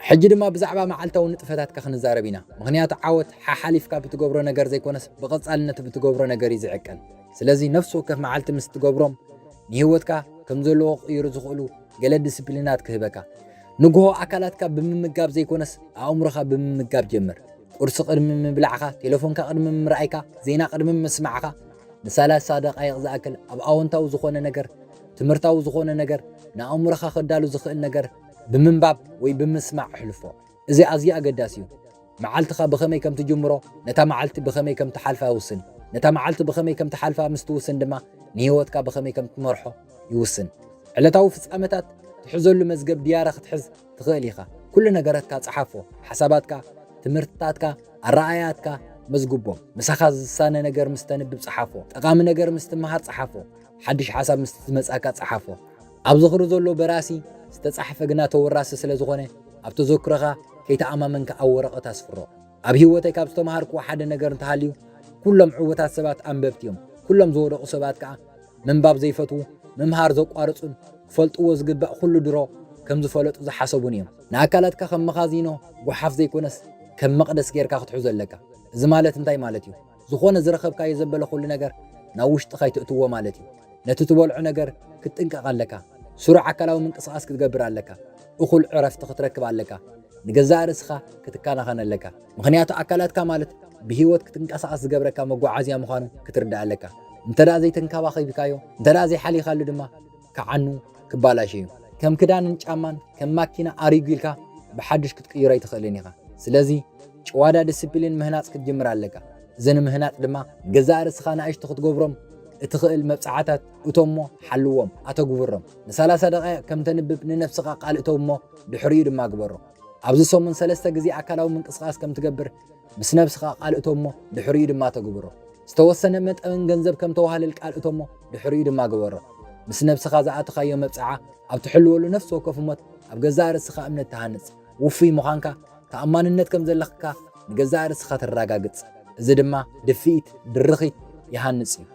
ሕጂ ድማ ብዛዕባ መዓልታዊ ንጥፈታትካ ክንዛረብ ኢና። ምኽንያቱ ዓወት ሓሓሊፍካ ብትገብሮ ነገር ዘይኮነስ ብቐጻልነት ብትገብሮ ነገር እዩ ዝዕቀን። ስለዚ ነፍሲ ወከፍ መዓልቲ ምስ ትገብሮም ንህይወትካ ከም ዘለዎ ክቕይሩ ዝኽእሉ ገለ ዲስፕሊናት ክህበካ። ንግሆ ኣካላትካ ብምምጋብ ዘይኮነስ ኣእምሮኻ ብምምጋብ ጀምር። ቁርሲ ቅድሚ ምብላዕኻ፣ ቴሌፎንካ ቅድሚ ምርኣይካ፣ ዜና ቅድሚ ምስማዕኻ፣ ንሰላሳ ደቓይቕ ዝኣክል ኣብ ኣወንታዊ ዝኾነ ነገር፣ ትምህርታዊ ዝኾነ ነገር፣ ንኣእምሮኻ ከዳሉ ዝኽእል ነገር ብምንባብ ወይ ብምስማዕ ኣሕልፎ። እዚ ኣዝዩ ኣገዳሲ እዩ። መዓልትኻ ብኸመይ ከም ትጅምሮ፣ ነታ መዓልቲ ብኸመይ ከም ትሓልፋ ውስን። ነታ መዓልቲ ብኸመይ ከም ትሓልፋ ምስ ትውስን ድማ ንህይወትካ ብኸመይ ከም ትመርሖ ይውስን። ዕለታዊ ፍጻመታት ትሕዘሉ መዝገብ ድያሪ ክትሕዝ ትኽእል ኢኻ። ኩሉ ነገራትካ ጸሓፎ። ሓሳባትካ፣ ትምህርትታትካ፣ ኣረኣእያትካ መዝግቦም። ምሳኻ ዝሳነ ነገር ምስ ተንብብ ጸሓፎ። ጠቓሚ ነገር ምስ ትመሃር ጸሓፎ። ሓድሽ ሓሳብ ምስ ዝመጻካ ጸሓፎ። ኣብ ዝኽሪ ዘሎ በራሲ ዝተጻሕፈ ግና ተወራሲ ስለ ዝኾነ ኣብ ተዘክሮኻ ከይተኣማመንካ ኣብ ወረቐት ኣስፍሮ። ኣብ ህይወተይ ካብ ዝተምሃርክዎ ሓደ ነገር እንተሃልዩ፣ ኩሎም ዕዉታት ሰባት ኣንበብቲ እዮም። ኩሎም ዝወደቑ ሰባት ከኣ ምንባብ ዘይፈትዉ፣ ምምሃር ዘቋርጹን ክፈልጥዎ ዝግባእ ኩሉ ድሮ ከም ዝፈለጡ ዝሓሰቡን እዮም። ንኣካላትካ ከም መኻዚኖ ጓሓፍ ዘይኮነስ ከም መቕደስ ጌርካ ክትሕዞ ኣለካ። እዚ ማለት እንታይ ማለት እዩ? ዝኾነ ዝረኸብካዮ ዘበለ ኩሉ ነገር ናብ ውሽጥኻ ኣይተእትዎ ማለት እዩ። ነቲ ትበልዖ ነገር ክትጥንቀቕ ኣለካ። ስሩዕ ኣካላዊ ምንቅስቓስ ክትገብር ኣለካ። እኹል ዕረፍቲ ክትረክብ ኣለካ። ንገዛእ ርእስኻ ክትከናኸን ኣለካ። ምኽንያቱ ኣካላትካ ማለት ብህይወት ክትንቀሳቐስ ዝገብረካ መጓዓዝያ ምዃኑ ክትርዳእ ኣለካ። እንተ ደኣ ዘይተንከባኺብካዮ፣ እንተ ደኣ ዘይሓሊኻሉ ድማ ክዓኑ ክባላሸ እዩ። ከም ክዳንን ጫማን ከም ማኪና ኣሪጉ ኢልካ ብሓድሽ ክትቅይሮ ኣይትኽእልን ኢኻ። ስለዚ ጭዋዳ ዲስፕሊን ምህናጽ ክትጅምር ኣለካ። እዚ ንምህናጽ ድማ ገዛእ ርእስኻ ንኣሽቱ ክትገብሮም እትኽእል መብጽዓታት እቶ እሞ ሓልዎም፣ ኣተግብሮም። ንሰላሳ ደቓይቕ ከም ተንብብ ንነብስኻ ቃል እቶ እሞ ድሕሪኡ ድማ ግበሮ። ኣብዚ ሰሙን ሰለስተ ግዜ ኣካላዊ ምንቅስቓስ ከም ትገብር ምስ ነብስኻ ቃል እቶ እሞ ድሕሪኡ ድማ ተግብሮ። ዝተወሰነ መጠን ገንዘብ ከም ተዋህልል ቃል እቶ እሞ ድሕሪኡ ድማ ግበሮ። ምስ ነብስኻ ዝኣተኻዮ መብጽዓ ኣብ ትሕልወሉ ነፍሲ ወከፍ እሞት ኣብ ገዛእ ርእስኻ እምነት ትሃንጽ። ውፉይ ምዃንካ፣ ተኣማንነት ከም ዘለካ ንገዛእ ርእስኻ ተረጋግጽ። እዚ ድማ ድፍኢት፣ ድርኺት ይሃንጽ እዩ።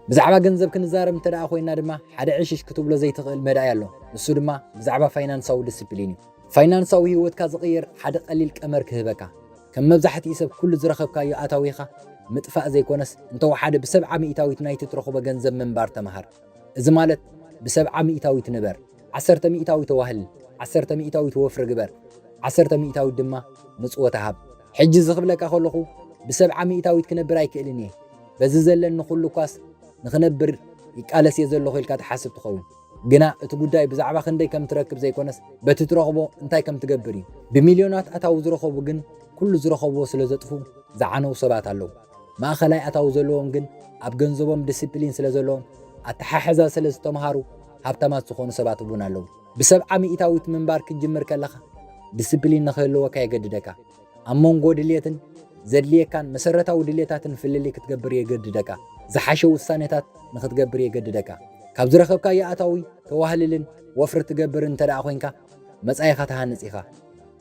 ብዛዕባ ገንዘብ ክንዛረብ እንተ ደኣ ኮይና ድማ ሓደ ዕሽሽ ክትብሎ ዘይትኽእል መዳይ ኣሎ። ንሱ ድማ ብዛዕባ ፋይናንሳዊ ዲስፕሊን እዩ። ፋይናንሳዊ ህይወትካ ዝቕይር ሓደ ቀሊል ቀመር ክህበካ። ከም መብዛሕትኡ ሰብ ኩሉ ዝረኸብካዮ ኣታዊኻ ምጥፋእ ዘይኮነስ እንተወሓደ ብሰብዓ ሚእታዊት ናይቲ ትረኽቦ ገንዘብ ምንባር ተምሃር። እዚ ማለት ብሰብዓ ሚእታዊት ንበር፣ ዓሰርተ ሚእታዊት ተዋህልል፣ ዓሰርተ ሚእታዊት ወፍሪ ግበር፣ ዓሰርተ ሚእታዊት ድማ ምጽወታ ሃብ። ሕጂ እዚ ክብለካ ከለኹ ብሰብዓ ሚእታዊት ክነብር ኣይክእልን እየ። በዚ ዘለኒ ኩሉ እኳስ ንኽነብር ይቃለስ እየ ዘለኹ ኢልካ ትሓስብ ትኸውን። ግና እቲ ጉዳይ ብዛዕባ ክንደይ ከም ትረክብ ዘይኮነስ በቲ ትረኽቦ እንታይ ከም ትገብር እዩ። ብሚልዮናት ኣታዊ ዝረኸቡ ግን ኩሉ ዝረኸብዎ ስለ ዘጥፍኡ ዝዓነው ሰባት ኣለዉ። ማእኸላይ ኣታዊ ዘለዎም ግን ኣብ ገንዘቦም ዲሲፕሊን ስለ ዘለዎም ኣተሓሕዛ ስለ ዝተምሃሩ ሃብታማት ዝኾኑ ሰባት እውን ኣለዉ። ብሰብዓ ሚእታዊት ምንባር ክትጅምር ከለኻ ዲሲፕሊን ንኽህልወካ የገድደካ። ኣብ መንጎ ድልየትን ዘድልየካን መሰረታዊ ድልየታትን ፍልልይ ክትገብር የገድደካ። ዝሓሸ ውሳኔታት ንኽትገብር የገድደካ። ካብ ዝረኸብካዮ ኣታዊ ተዋህልልን ወፍሪ ትገብርን እንተ ደኣ ኮይንካ፣ መጻኢኻ ትሃንጽ ኢኻ።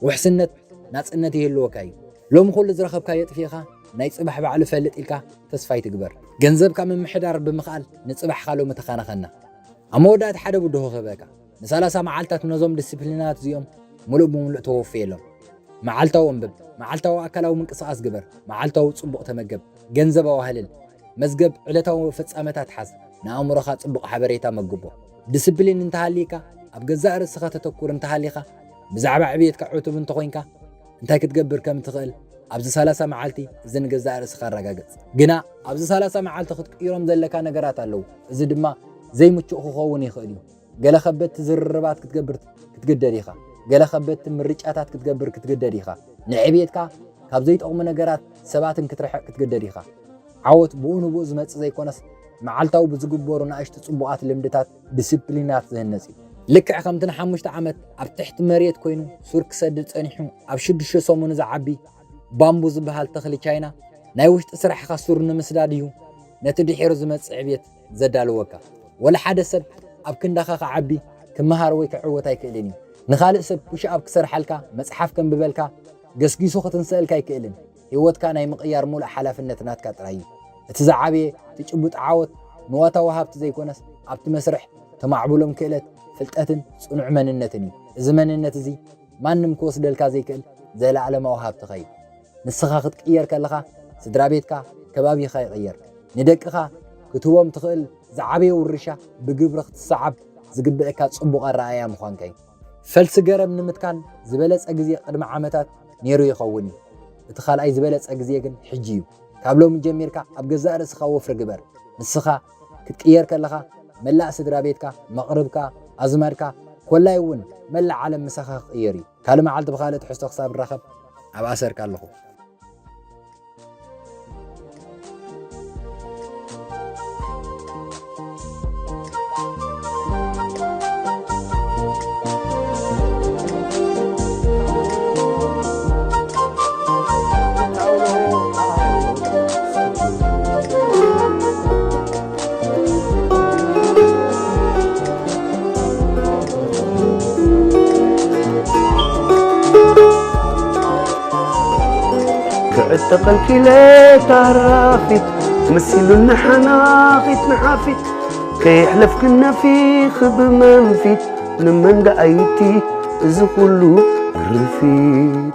ውሕስነት ናጽነት ይህልወካ እዩ። ሎሚ ኩሉ ዝረኸብካዮ ኣጥፊእኻ፣ ናይ ጽባሕ ባዕሉ ፈልጥ ኢልካ ተስፋ ኣይትግበር። ገንዘብካ ምምሕዳር ብምኽኣል ንጽባሕኻ ሎሚ ተኻናኸና። ኣብ መወዳእታ ሓደ ብድሆ ክህበካ። ንሰላሳ መዓልታት ነዞም ዲስፕሊናት እዚኦም ምሉእ ብምሉእ ተወፍየሎም። መዓልታዊ ኣንብብ፣ መዓልታዊ ኣካላዊ ምንቅስቓስ ግበር፣ መዓልታዊ ጽቡቕ ተመገብ፣ ገንዘብ ኣዋህልል፣ መዝገብ ዕለታዊ ፍጻመታት ሓዝ፣ ንኣእምሮኻ ጽቡቕ ሓበሬታ መግቦ። ዲስፕሊን እንተሃልይካ፣ ኣብ ገዛእ ርእስኻ ተተኩር እንተሃሊኻ፣ ብዛዕባ ዕብየትካ ዕቱብ እንተኾይንካ፣ እንታይ ክትገብር ከም እትኽእል ኣብዚ ሰላሳ መዓልቲ እዚ ንገዛእ ርእስኻ ኣረጋግጽ። ግና ኣብዚ ሰላሳ መዓልቲ ክትቅይሮም ዘለካ ነገራት ኣለዉ። እዚ ድማ ዘይምቹእ ክኸውን ይኽእል እዩ። ገለ ከበድቲ ዝርርባት ክትገብር ክትግደድ ኢኻ። ገለ ከበድቲ ምርጫታት ክትገብር ክትግደድ ኢኻ። ንዕብየትካ ካብ ዘይጠቕሙ ነገራት ሰባትን ክትርሕቕ ክትግደድ ኢኻ። ዓወት ብኡ ንብኡ ዝመጽእ ዘይኮነስ፣ መዓልታዊ ብዝግበሩ ንኣሽቱ ጽቡቓት ልምድታት፣ ዲስፕሊናት ዝህነጽ እዩ። ልክዕ ከምቲ ንሓሙሽተ ዓመት ኣብ ትሕቲ መሬት ኮይኑ ሱር ክሰድድ ጸኒሑ ኣብ ሽዱሽተ ሰሙኑ ዝዓቢ ባምቡ ዝበሃል ተኽሊ ቻይና፣ ናይ ውሽጢ ስራሕኻ ሱር ንምስዳድ እዩ ነቲ ድሒሩ ዝመጽእ ዕብየት ዘዳልወካ። ወላ ሓደ ሰብ ኣብ ክንዳኻ ክዓቢ፣ ክመሃር ወይ ክዕወት ኣይክእልን እዩ። ንኻልእ ሰብ ፑሽኣፕ ክሰርሓልካ፣ መጽሓፍ ከንብበልካ፣ ገስጊሱ ክትንስአልካ ኣይክእልን። ህይወትካ ናይ ምቕያር ሙሉእ ሓላፍነት ናትካ ጥራይ እዩ። እቲ ዝዓበየ፣ እቲ ጭቡጥ ዓወት ንዋታዊ ሃብቲ ዘይኮነስ፣ ኣብቲ መስርሕ ተማዕብሎም ክእለት፣ ፍልጠትን ጽኑዕ መንነትን እዩ። እዚ መንነት እዚ ማንም ክወስደልካ ዘይክእል ዘለኣለማዊ ሃብትኻ እዩ። ንስኻ ክትቅየር ከለኻ፣ ስድራ ቤትካ፣ ከባቢኻ ይቕየር። ንደቅኻ ክትህቦም ትኽእል ዝዓበየ ውርሻ፣ ብግብሪ ክትሰዓብ ዝግብአካ ጽቡቕ ኣረኣእያ ምዃንካ እዩ። ፈልሲ ገረብ ንምትካል ዝበለጸ ግዜ ቅድሚ ዓመታት ነይሩ ይኸውን እዩ። እቲ ካልኣይ ዝበለጸ ግዜ ግን ሕጂ እዩ። ካብ ሎሚ ጀሚርካ ኣብ ገዛእ ርእስኻ ወፍሪ ግበር። ንስኻ ክትቅየር ከለኻ፣ መላእ ስድራ ቤትካ፣ መቕርብካ፣ ኣዝማድካ፣ ኮላይ እውን መላእ ዓለም ምሳኻ ክቕየር እዩ። ካልእ መዓልቲ ብኻልእ ትሕዝቶ ክሳብ ንራኸብ፣ ኣብ ኣሰርካ ኣለኹ። ክዕጠቐልኪ ኢለ ታራፊት፣ መሲሉኒ ሓናኺት ንሓፊት፣ ከየሕለፍክን ነፊኺ ብመንፊት፣ ንመን ደኣ ኢልኪ እዚ ኩሉ ግርፊት?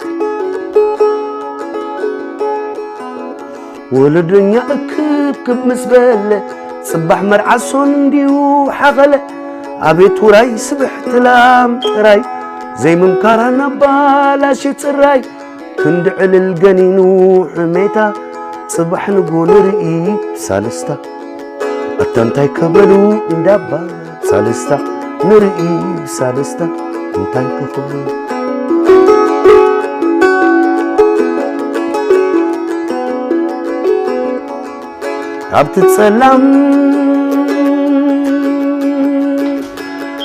ወለዶኛ እክብክብ ምስ በለ፣ ጽባሕ መርዓ ሶን እንድዩ ሓኸለ። ኣቤት ውራይ ስብሕቲ ላም ጥራይ፣ ዘይምምካራ ናብ ባላሽ ጽራይ። ክንዲ ዕልል ገኒኑ ሕሜታ፣ ጽባሕ ንጎ ንርኢ ብሳልስታ። ኣታ እንታይ ከበሉ እንዳባ ሳልስታ፣ ንርኢ ብሳልስታ እንታይ ከኽብሉ። ኣብቲ ጸላም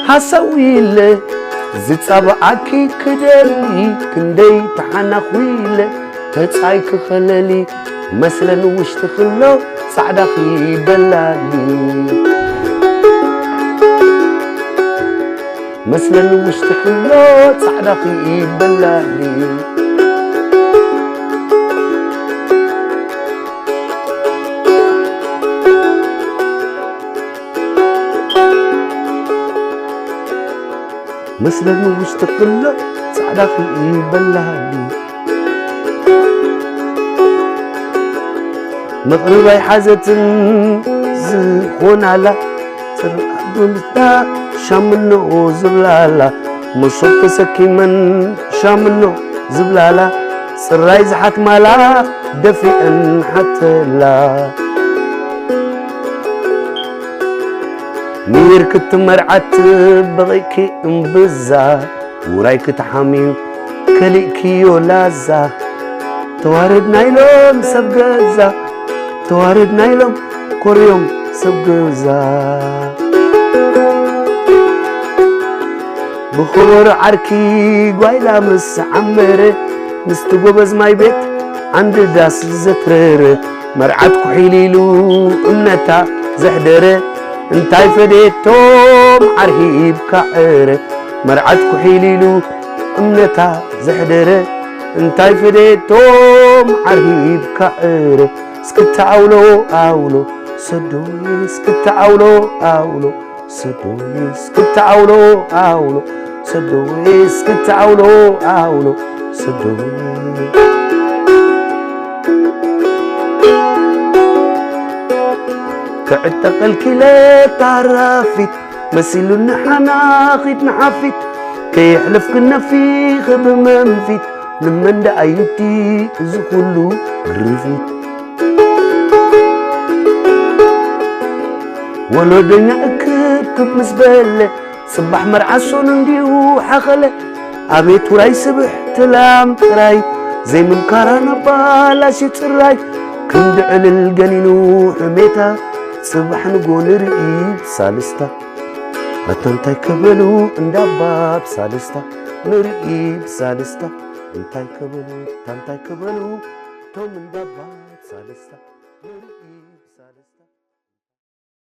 ሃሰው ኢለ ዝጻብዓኪ ክደሊ፣ ክንደይ ተሓናኹ ኢለ ተጻይ ክኸለሊ፣ መስለን ውሽጢ ክሎ ጻዕዳኺ በላሊ። መስለን ውሽጢ ክሎ ጻዕዳኺ በላሊ። መስለን ውሽጢ ክሎ ጻዕዳኺ በላሊ። መቕርብ ኣይሓዘትን ዝኾናላ፣ ጽር ኣዶልታ ሻምኖ ዝብላላ፣ መሶብ ተሰኪመን ሻምኖ ዝብላላ፣ ጽራይ ዝሓትማላ ደፊአን ሓተላ። ሚር ክትመርዓት በቒዕኪ እምብዛ፣ ውራይ ክትሓምዩ ከሊእክዮ ላዛ። ተዋረድና ኢሎም ሰብ ገዛ፣ ተዋረድና ኢሎም ኮርዮም ሰብ ገዛ። ብኽቡር ዓርኪ ጓይላ ምስ ዓመረ፣ ምስቲ ጎበዝ ማይ ቤት ዓንዲ ዳስ ዘትረረ፣ መርዓት ኩሒል ኢሉ እምነታ ዘሕደረ፣ እንታይ ፈዴቶም ዓርሂብካ ዕረ፣ መርዓት ኩሒል ኢሉ እምነታ ዘሕደረ። እንታይ ፈዴቶም ዓርሂብካ ዕረ፣ እስክታ ኣውሎ ኣውሎ ሰዶይ፣ እስክታ ኣውሎ ኣውሎ ሰዶይ፣ እስክታ ኣውሎ ኣውሎ ሰዶይ፣ እስክታ ኣውሎ ኣውሎ ሰዶይ። ክዕጠቕ ከልኪለ ታራፊት፣ መሲሉኒ ሓናኺት ንሓፊት፣ ከየሕለፍክን ነፊኺ ብመንፊት፣ ንመን ደኣ ይምቲ እዚ ኩሉ ግርፊት? ወለዶኛ እክብክብ ምስ በለ፣ ጽባሕ መርዓ ሶኑ እንዲሁ ሓኸለ። ኣቤት ውራይ ስብሕቲ ላም ጥራይ፣ ዘይምምካራ ነባላሽ ጽራይ፣ ክንዲ ዕልል ገኒኑ ሕሜታ፣ ጽባሕ ንጎ ንርኢ ብሳልስታ። ኣታ እንታይ ከበሉ እንዳባ ብሳልስታ፣ ንርኢ ብሳልስታ። እንታይ ከበሉ፣ እንታይ ከበሉ፣ ቶም እንዳባ ብሳልስታ።